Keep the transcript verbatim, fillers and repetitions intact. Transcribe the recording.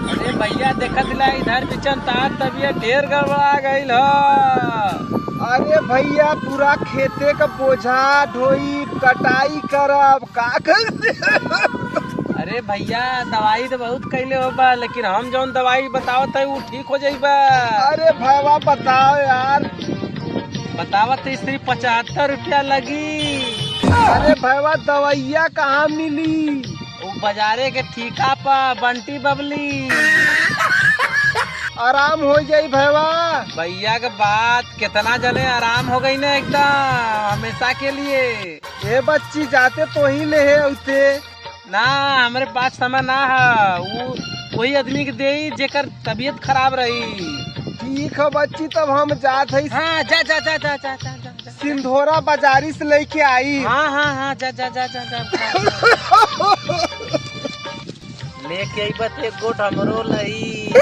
अरे भैया, देखत ला इधर बिचन तार तबियत ढेर गड़बड़ा गइल ह। अरे भैया, पूरा खेते क बोझा ढोई, कटाई करब, का कर? अरे भैया, दवाई तो बहुत कैले होबा, लेकिन हम जौन दवाई बतावत है, उ ठीक हो जाइबा। अरे भैया, बताओ यार। बतावत है, सिर्फ पचहत्तर रुपया लगी। अरे भैया, दवाइया कहाँ मिली? उ बाजारे के ठीका पा बंटी बबली। आराम हो जाई भैया। भैया के बात, कितना जने आराम हो गई ना एकदम, हमेशा के लिए। ए बच्ची, जाते तो ही ले है उते। ना, हमरे पास समय ना है। उ वही आदमी के देई जेकर तबीयत खराब रही। ठीक है बच्ची, तब हम जात है। हाँ, जा, जा, जा। सिंधोरा बाजारी से लेके आई। हाँ, हाँ, हाँ, जा, जा। लेके अइबा त एक गोट हमरो लई।